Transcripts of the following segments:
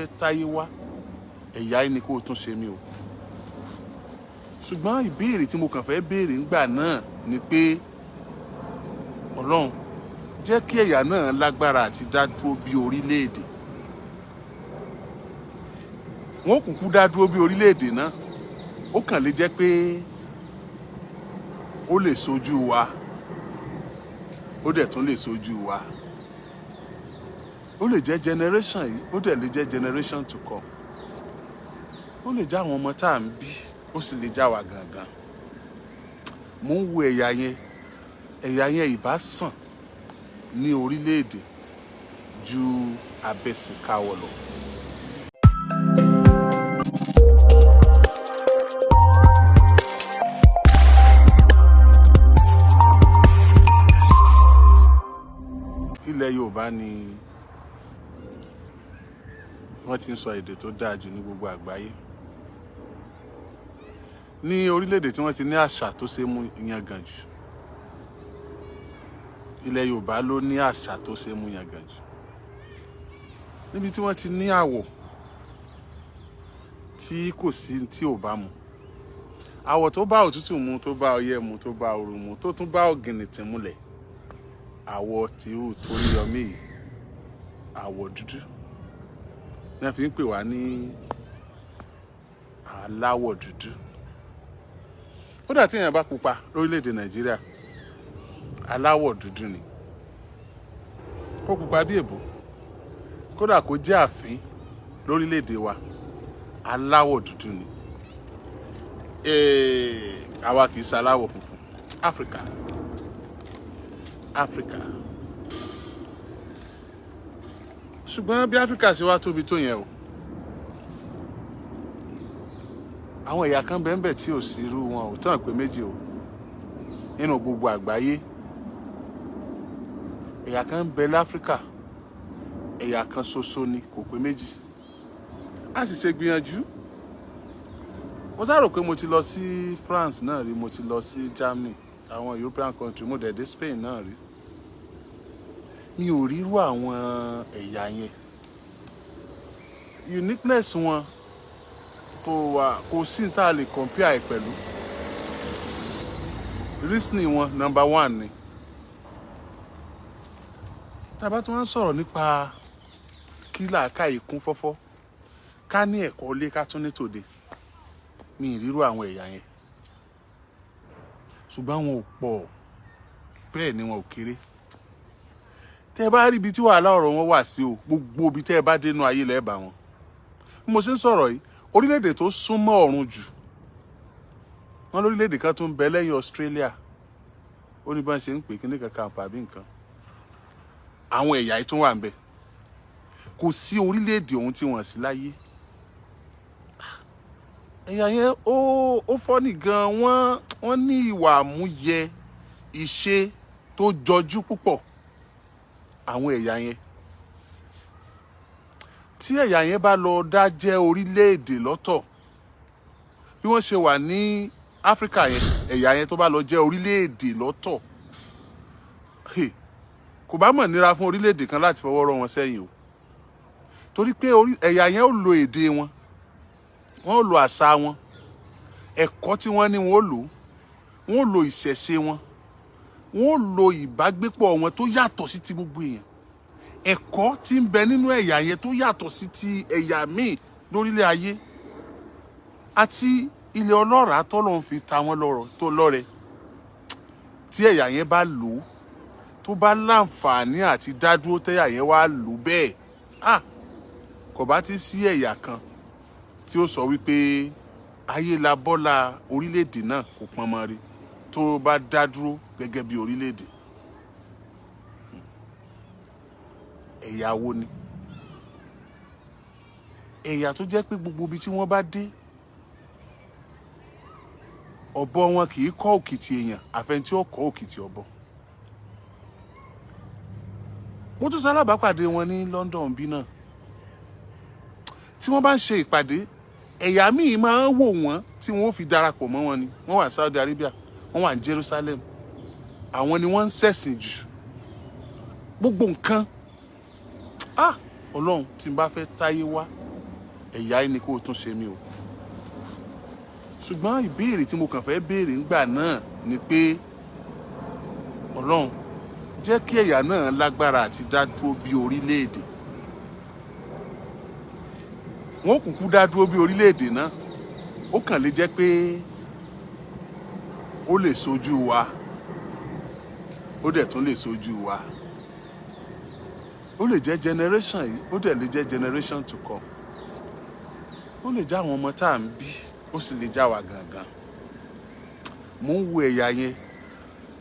fẹ́ táyé wá, ẹ̀yà yìí ni kó o tún ṣe mí o. Ṣùgbọ́n ìbéèrè tí mo kàn fẹ́ béèrè ńgbà náà ni pé, Ọlọ́run jẹ́ kí ẹ̀yà náà lágbára àti dá dúró bí orílẹ̀-èdè. Wọ́n kúkú dá dúró bí orílẹ̀-èdè náà, ó kàn lè jẹ́ pé ó lè sojú wa, ó dẹ̀ tún lè sojú wa. Ó lè jẹ́ generation yìí, ó dẹ̀ lè jẹ́ generation to come. Ó lè jẹ́ àwọn ọmọ tá à ń bí, ó sì lè já wa gangan. Mò ń wo ẹ̀yà yẹn, ẹ̀yà yẹn ìbá sàn ní orílẹ̀-èdè ju abẹ́sìnkáwọ́ lọ. Ilẹ̀ Yorùbá ni wọ́n ti ń sọ èdè tó dáa jù ní gbogbo àgbáyé. Ní orílẹ̀-èdè tí wọ́n ti ní àṣà tó ṣe é mú yangàn jù, ilẹ̀ Yorùbá ló ní àṣà tó ṣe é mú yangàn jù. Níbi tí wọ́n ti ní àwọ̀ tí kò sí tí ò bá mu, àwọ̀ tó bá òtútù mu, tó bá ọyẹ́ mu, tó bá ooru mu, tó tún bá ọ̀gìnìntìn mulẹ̀, àwọ̀ tìrú Toríyọmí yìí, àwọ̀ dúdú ní wọ́n fi ń pè wá ní aláwọ̀ dúdú. Kódà tí èèyàn bá pupa lórílẹ̀‐èdè Nàìjíríà, aláwọ̀ dúdú ni. Kó pupa bí èbó, kódà kó jẹ́ àfín lórílẹ̀‐èdè wa, aláwọ̀ dúdú ni. Àwa kì í ṣe aláwọ̀ funfun. Áfíríkà, Áfíríkà. Ṣùgbọ́n bí Áfíríkà ṣe wá tóbi tó yẹn o, àwọn ẹ̀yà kan bẹ́ẹ̀ bẹ́ẹ̀ tí ò sí irú wọn ò tán pé méjì o nínú gbogbo àgbáyé. Ẹ̀yà kan ń bẹ láfíríkà, ẹ̀yà kan ṣoṣo ni, kò pé méjì. A sì ṣe gbìyànjú. Mo sá rò pé mo ti lọ sí France náà rí, mo ti lọ sí Germany, àwọn European country, mo dẹ̀ dé Spain náà rí. Mi ò rírú àwọn ẹ̀yà yẹn. Uniqueness wọn kò wà, kò sí ní tá a lè compare ẹ̀ pẹ̀lú. Reasoning wọn number one ni. Tá a bá tún wá ń sọ̀rọ̀ nípa kí làákàyè kún fọ́fọ́, ká ní ẹ̀kọ́ ilé, ká tún ní tòde, mi ì rírú àwọn ẹ̀yà yẹn. Ṣùgbọ́n wọn ò pọ̀, bẹ́ẹ̀ ni wọn ò kéré. Tẹ́ ẹ bá rí ibi tí wàhálà ọ̀rọ̀ wọn wà sí o, gbogbo ibi tẹ́ ẹ bá dénú ayé lẹ́ẹ̀ bá wọn. Bí mo ṣe ń sọ̀rọ̀ yìí, orílẹ̀-èdè tó súnmọ́ ọ̀run jù, wọ́n lórílẹ̀-èdè kan tó ń bẹ lẹ́yìn Australia, ó ní bá ń ṣe ń pè kíní kankan àbí nǹkan. Àwọn ẹ̀yà yìí tún wà ń bẹ. Kò sí orílẹ̀-èdè ohun tí wọ́n sí láyé. Ẹ̀yà yẹn ó fọ́nì gan, wọ́n ní ìwà àmúyẹ, ìṣe tó jọjú púpọ̀. Àwọn ẹ̀yà yẹn, tí ẹ̀yà yẹn bá lọ dá jẹ́ orílẹ̀-èdè lọ́tọ̀, bí wọ́n ṣe wà ní Áfíríkà yẹn, ẹ̀yà yẹn tó bá lọ jẹ́ orílẹ̀-èdè lọ́tọ̀, kò bá mọ̀ nira fún orílẹ̀-èdè kan láti fọwọ́ rọ́ wọn sẹ́yìn o. Torí pé ẹ̀yà yẹn ó lo èdè wọn, wọ́n ó lo àṣà wọn, ẹ̀kọ́ tí wọ́n ní wọ́n ó lò, wọ́n ó lo ìṣẹ̀ṣe wọn, wọ́n ó lo ìbágbépọ̀ wọn tó yàtọ̀ sí ti gbogbo èèyàn. Ẹ̀kọ́ tí ń bẹ nínú ẹ̀yà yẹn tó yàtọ̀ sí ti ẹ̀yà míì lórílẹ̀ ayé, àti ilẹ̀ ọlọ́ràá tọ́lọ́run fi ta wọ́n lọ́rọ̀ tó lọ́rẹ. Tí ẹ̀yà yẹn bá lò ó, tó bá láǹfààní àti dádúró, tẹ́yà yẹn wá lò bẹ́ẹ̀, kò bá ti sí ẹ̀yà kan tí ó sọ wípé ayé la bọ́lá orílẹ̀-èdè náà kò pọn mọ́ rí tó bá dádúró gẹ́gẹ́ bí orílẹ̀-èdè. Ẹ̀yà wo ni? Ẹ̀yà tó jẹ́ pé gbogbo ibi tí wọ́n bá dé, ọ̀bọ wọn kì í kọ́ òkìtì èèyàn, àfẹn tí ó kọ́ òkìtì ọ̀bọ. Mo tún ṣalábàápàdé wọn ní London bí náà. Tí wọ́n bá ń ṣe ìpàdé, ẹ̀yà míì máa ń wò wọ́n tí wọ́n ó fi darapọ̀ mọ́ wọn ni. Wọ́n wà ní Saudi Arabia, wọ́n wà ní Jerusalem. Àwọn ni wọ́n ń ṣẹ̀sìn jù. Gbogbo nǹkan. Ọlọ́run, tí n bá fẹ́ táyé wá, Ẹ̀yà yìí ni kó o tún ṣe mí o. Ṣùgbọ́n ìbéèrè tí mo kàn fẹ́ béèrè ńgbà náà ni pé, Ọlọ́run, jẹ́ kí ẹ̀yà náà lágbára àti dá dúró bí orílẹ̀-èdè. Wọ́n kúkú dá dúró bí orílẹ̀-èdè náà, ó kàn lè jẹ́ pé ó lè sojú wa, ó dẹ̀ tún lè sojú wa. Ó lè jẹ́ generation yìí, ó dẹ̀ lè jẹ́ generation to come. Ó lè jẹ́ àwọn ọmọ tá à ń bí, ó sì lè já wa gangan. Mò ń wo ẹ̀yà yẹn.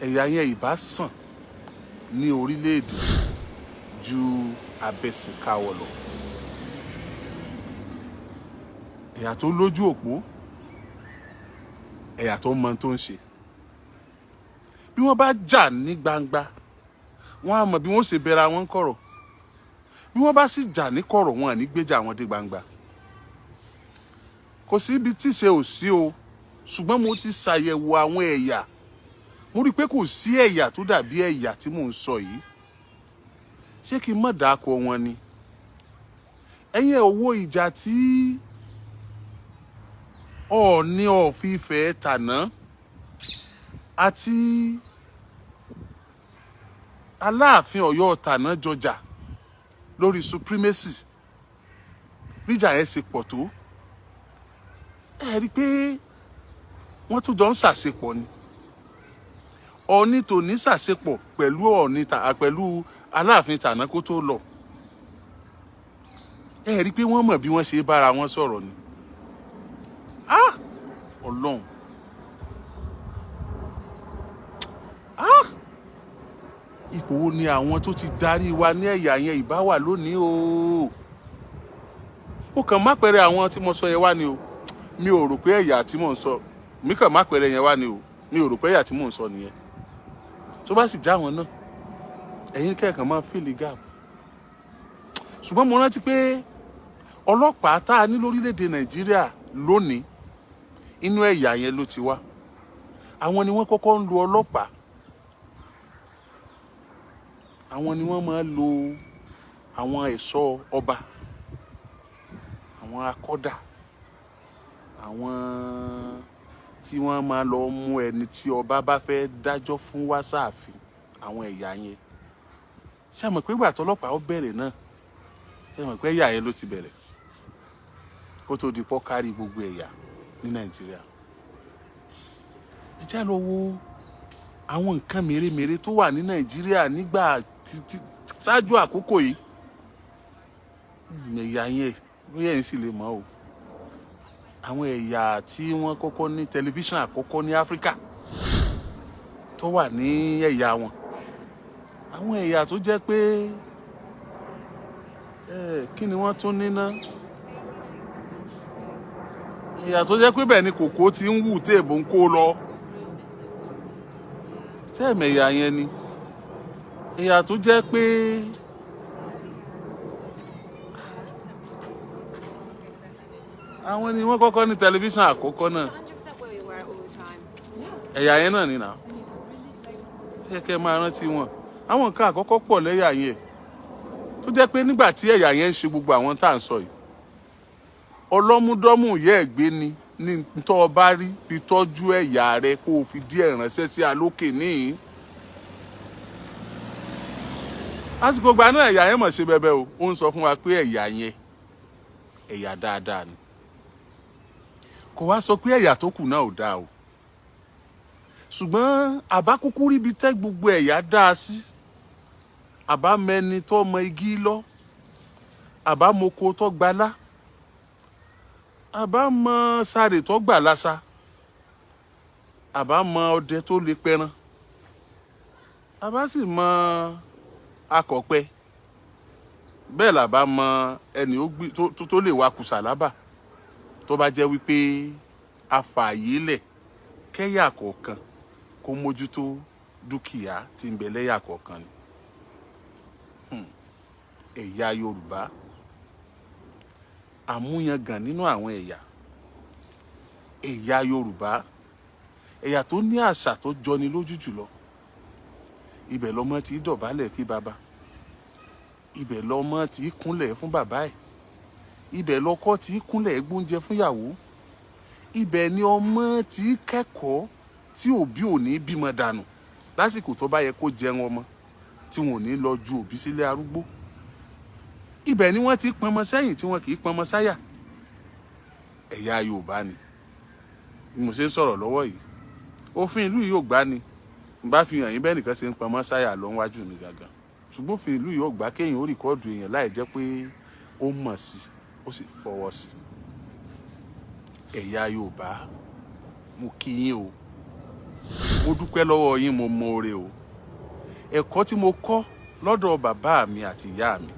Ẹ̀yà yẹn ìbá sàn ní orílẹ̀-èdè ju abẹ́sìnkáwọ́ lọ. Ẹ̀yà tó lójú òpó, ẹ̀yà tó mọ tó ń ṣe. Bí wọ́n bá jà ní gbangba, wọ́n á mọ bí wọ́n ṣe bẹ̀rẹ̀ àwọn kọ̀rọ̀. Bí wọ́n bá sì jà ní kọ̀rọ̀, wọn à ní gbéjà wọn dé gbangba. Kò sí ibi tí ṣe ò sí o, ṣùgbọ́n mo ti ṣàyẹ̀wò àwọn ẹ̀yà, mo rí i pé kò sí ẹ̀yà tó dàbí ẹ̀yà tí mò ń sọ yìí. Ṣé kí n má dàákọ wọn ni? Ẹ̀yin ẹ̀ wo ìjà tí Ọọ̀ni of Ifẹ̀ tàná àti Aláàfin Ọ̀yọ́ tàná jọjà lórí supremacy, bíjà yẹn ṣe pọ̀ tó. Ẹ rí i pé wọ́n tún jọ ń ṣàṣepọ̀ ni. Ọọ̀ni tòní ṣàṣepọ̀ pẹ̀lú Ọọ̀ni pẹ̀lú Aláàfin tàná kó tó lọ. Ẹ rí i pé wọ́n mọ̀ bí wọ́n ṣe bára wọn sọ̀rọ̀ ni. Ah, Ọlọ́run, ah, ipò wo ni àwọn tó ti darí wa ní ẹ̀yà yẹn ìbá wà lónìí o? Ó kàn má pẹ̀rẹ̀ àwọn tí mo sọ yẹn wá ni o. Mi ò rò pé ẹ̀yà tí mò ń sọ, mi kàn má pẹ̀rẹ̀ yẹn wá ni o. Mi ò rò pé ẹ̀yà tí mò ń sọ nìyẹn. Tó bá sì já wọn náà, ẹ̀yin kẹ́ẹ̀kan máa fill gap. Ṣùgbọ́n mo rántí pé ọlọ́pàá tá a ní lórílẹ̀‐èdè Nàìjíríà lónìí, inú ẹ̀yà yẹn ló ti wá. Àwọn ni wọ́n kọ́kọ́ ń lo ọlọ́pàá, àwọn ni wọ́n máa ń lo àwọn ẹ̀ṣọ́ ọba, àwọn akọ́dà, àwọn tí wọ́n máa lọ mú ẹni tí ọba bá fẹ́ dájọ́ fún wá sáàfin. Àwọn ẹ̀yà yẹn, ṣé mọ̀ pé ìgbà tọ́lọ́pàá ó bẹ̀rẹ̀ náà, ṣé mọ̀ pé ẹ̀yà yẹn ló ti bẹ̀rẹ̀ kó tó di pọ́ kárí gbogbo ẹ̀yà ní Nàìjíríà? Ẹ já lọ wo àwọn nǹkan mèremère tó wà ní Nàìjíríà nígbà títí ṣáájú àkókò yìí. Ẹ̀yà yẹn, bóyá ẹ̀yin sì lè mọ̀ o, àwọn ẹ̀yà tí wọ́n kọ́kọ́ ní tẹlifíṣàn àkọ́kọ́ ní Áfíríkà tó wà ní ẹ̀yà wọn, àwọn ẹ̀yà tó jẹ́ pé kí ni wọ́n tún ní ná, ẹ̀yà tó jẹ́ pé bẹ́ẹ̀ ni kòkó ti ń wù téèbù ń kó lọ tẹ́ẹ̀mẹ̀. Ẹ̀yà yẹn ni ẹ̀yà tó jẹ́ pé àwọn ni wọ́n kọ́kọ́ ní tẹlifíṣàn àkọ́kọ́ náà. 100% where we were all the time. Ẹ̀yà yẹn náà ni nà ẹ kẹ́ máa rántí wọn. Àwọn nǹkan àkọ́kọ́ pọ̀ lẹ́yà yẹn tó jẹ́ pé nígbà tí ẹ̀yà yẹn ń ṣe gbogbo àwọn tá à ń sọ yìí, ọlọ́múdọ́mù yẹ́ ẹ̀gbẹ́ ni ní tọ́ ọ bá rí fi tọ́jú ẹ̀yà rẹ, kó o fi díẹ̀ ránṣẹ́ sí alókè níhìn. Lásìkò gba náà, ẹ̀yà yẹn mọ̀ ṣe bẹbẹ o. Ó ń sọ fún wa pé ẹ̀yà yẹn, ẹ̀yà dáadáa ni. Kò wá sọ pé ẹ̀yà tó kù náà ò dáa o, ṣùgbọ́n àbá kúkú ríbi tẹ́ gbogbo ẹ̀yà dáa sí. Àbá mẹni tó mọ igi lọ, àbá moko tó gbalá, àbá mọ sáré tó gbà lásà, àbá mọ ọdẹ tó lè pẹran, àbá sì mọ akọ̀pẹ bẹ́ẹ̀, làbá mọ ẹni tó lè wa kùsà lábà. Tó bá jẹ́ wípé a fààyè lẹ̀ kẹ́yà kọ̀ọ̀kan kó mójútó dúkìá tí ń bẹ lẹ́yà kọ̀ọ̀kan ni. Ẹ̀yà Yorùbá, àmúyangàn nínú àwọn ẹ̀yà. Ẹ̀yà Yorùbá, ẹ̀yà tó ní àṣà tó jọni lójú jùlọ. Ibẹ̀ lọmọ tí dọ̀bálẹ̀ kí baba, ibẹ̀ lọmọ tí kúnlẹ̀ fún bàbá ẹ̀. Ibẹ̀ lọ́kọ tí kúnlẹ̀ gbóúnjẹ fúnyàwó. Ibẹ̀ ni ọmọ tí kẹ́kọ̀ọ́ tí òbí ò ní bímọ dànù lásìkò tó bá yẹ kó jẹun ọmọ, tí wọn ò ní lọ ju òbí sílé arúgbó. Ibẹ̀ ni wọ́n ti pọnmọ sẹ́yìn tí wọn kì í pọnmọ sáyà. Ẹ̀yà Yorùbá ni. Bí mo ṣe ń sọ̀rọ̀ lọ́wọ́ yìí, òfin ìlú yìí ò gbà ni n bá fi hàn yín bẹ́ẹ̀ nìkan ṣe ń pọnmọ sáyà lọ wájú mi gangan, ṣùgbọ́n òfin ìlú yìí ò gbà kéèyàn ó record èèyàn láì jẹ́ pé ó mọ̀ sí, ó sì fọwọ́ sí. Ẹ̀yà Yorùbá, mo kí yín o, mo dúpẹ́ lọ́wọ́ yín, mo mọ oore o. Ẹ̀kọ́ tí mo kọ́ lọ́dọ̀ bàbá mi àti ìyá mi,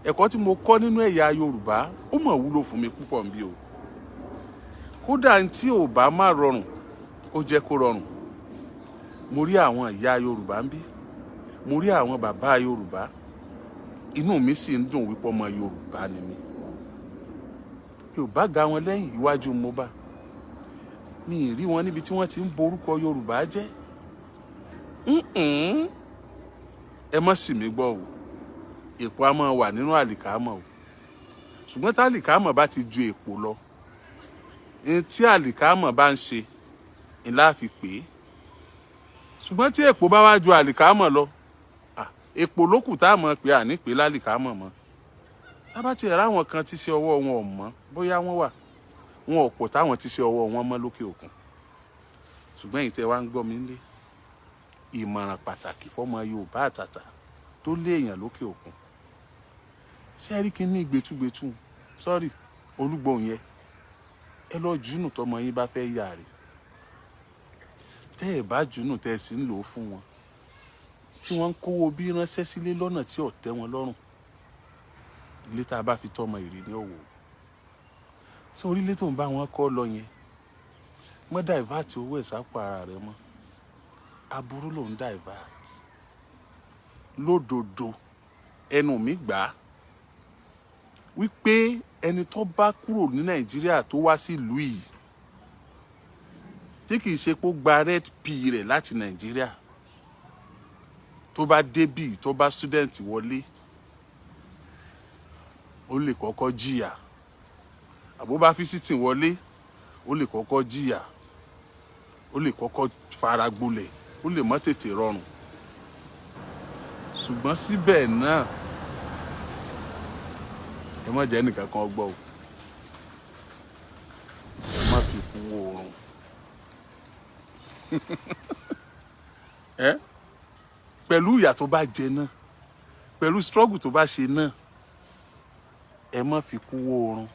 ẹ̀kọ́ tí mo kọ́ nínú ẹ̀yà Yorùbá, ó mọ̀ wúlò fún mi púpọ̀ nbí o. Kódà tí ò bá má rọrùn, ó jẹ́ kó rọrùn. Mo rí àwọn ìyá Yorùbá ń bí, mo rí àwọn bàbá Yorùbá, inú mi sì ń dùn wípé ọmọ Yorùbá ni mí. Mi ò bá ga wọn lẹ́yìn, iwájú mo bá mi ì rí wọn níbi tí wọ́n ti ń borúkọ Yorùbá jẹ́. Ẹ má sì mí gbọ́ o. Èpò a máa wà nínú àlìkámọ̀ o, ṣùgbọ́n tá àlìkámọ̀ bá ti ju èpò lọ, ní tí àlìkámọ̀ bá ń ṣe ni láàfi pè é. Ṣùgbọ́n tí èpò bá wá ju àlìkámọ̀ lọ, èpò ló kù tá a mọ̀ pé àní pé lálìkámọ̀ mọ́. Tá bá tiẹ̀ ráwọn kan tí ṣe ọwọ́ wọn ò mọ́, bóyá wọ́n wà, wọn ò pọ̀ táwọn tí ṣe ọwọ́ wọn mọ́ lókè òkun. Ṣùgbọ́n èyí tẹ́ wá ń gbọ́ mi nílé, ìmọ̀ràn pàtàkì fọ́mọ Yorùbá àtàtà tó léèyàn lókè òkun: ṣé rí kí ní gbẹtúgbẹtú, sọ́rí, olúgbòhùn yẹn, ẹ lọ júnù. Tọmọ yín bá fẹ́ yà rè, tẹ́ ẹ bá júnù, tẹ́ ẹ sì ń lò ó fún wọn, tí wọ́n ń kówó bí ránṣẹ́ sílé lọ́nà tí ò tẹ́ wọn lọ́rùn, ilé tá a bá fi tọ́mọ ìrì ní òwò sọ orílẹ̀ tó ń bá wọn kọ́ lọ yẹn, mọ́ divert owó ẹ̀ sápò ara rẹ mọ́. Aburú ló ń divert. Lódodo, ẹnu mi gbà á wípé ẹni tó bá kúrò ní Nàìjíríà tó wá sí ìlú yìí, tí kìí ṣe pé ó gba red p rẹ̀ láti Nàìjíríà, tó bá débì, tó bá student wọlé, ó lè kọ́kọ́ jìyà. Àbó bá visiting wọlé, ó lè kọ́kọ́ jìyà, ó lè kọ́kọ́ fara gbolẹ̀, ó lè má tètè rọrùn. Ṣùgbọ́n síbẹ̀ náà, ẹ má jẹ́ ẹnìkan kan gbọ́ o, ẹ má fi kú oorun ẹ. Pẹ̀lú ìyà tó bá jẹ náà, pẹ̀lú struggle tó bá ṣe náà, ẹ má fi kú oorun.